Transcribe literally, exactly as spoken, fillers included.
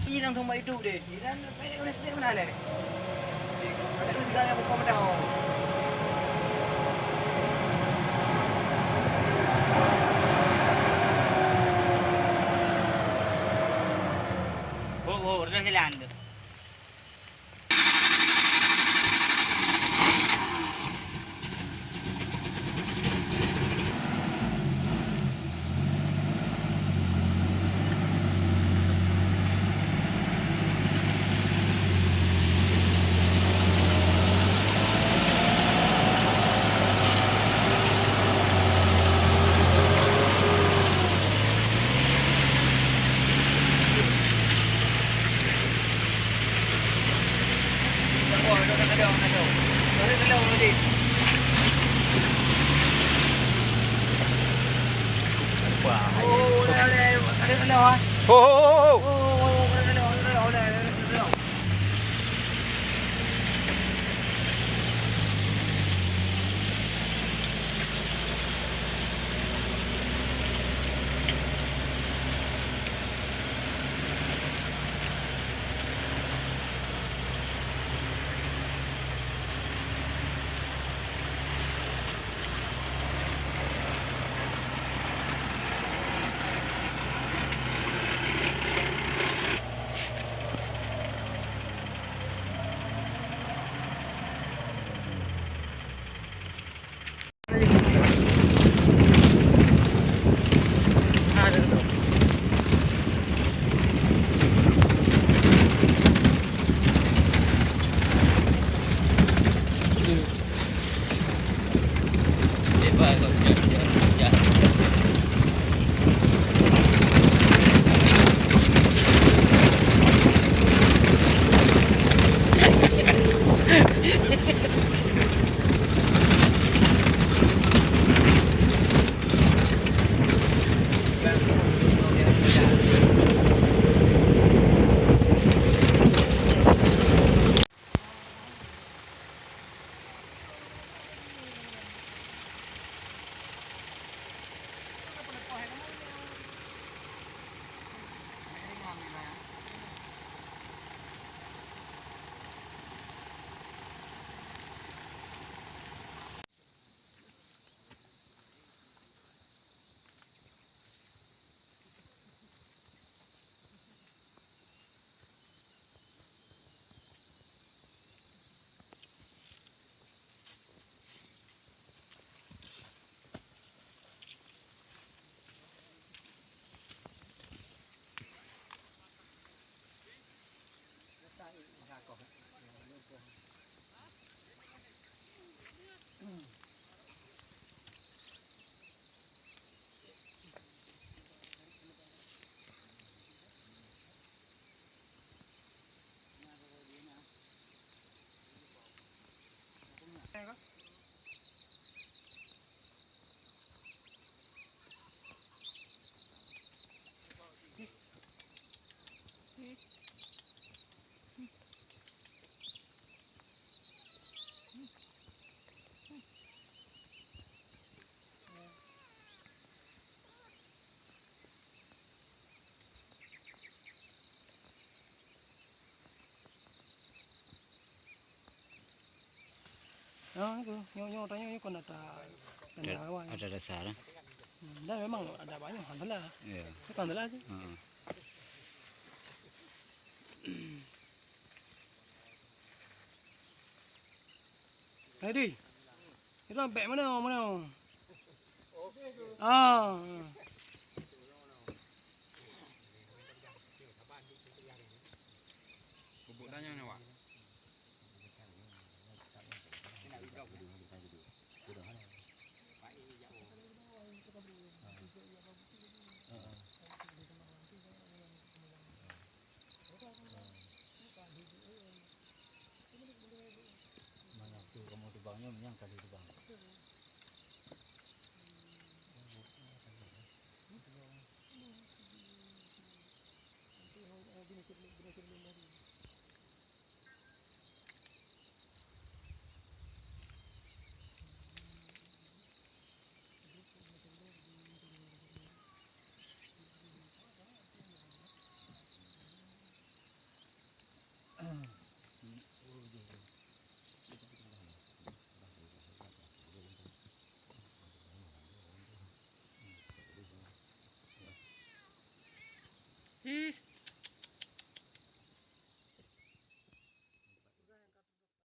Ih, langsung bak YouTube deh. Ih, dan, eh, mana leh? Ada tu juga yang buka pedang. Oh, oh, udah jalan tu. Ho, ho, ho, ho. Ah, itu. Nyoe, nyoe, tanyoe, nyoe kon ata, tanda awai. Ada dasar, eh? Hmm, dan memang ada banyak, alhamdulillah. Iya. Itu alhamdulillah aja. Heeh. Hadi, itu sampai mana, mana? Ah. Sis.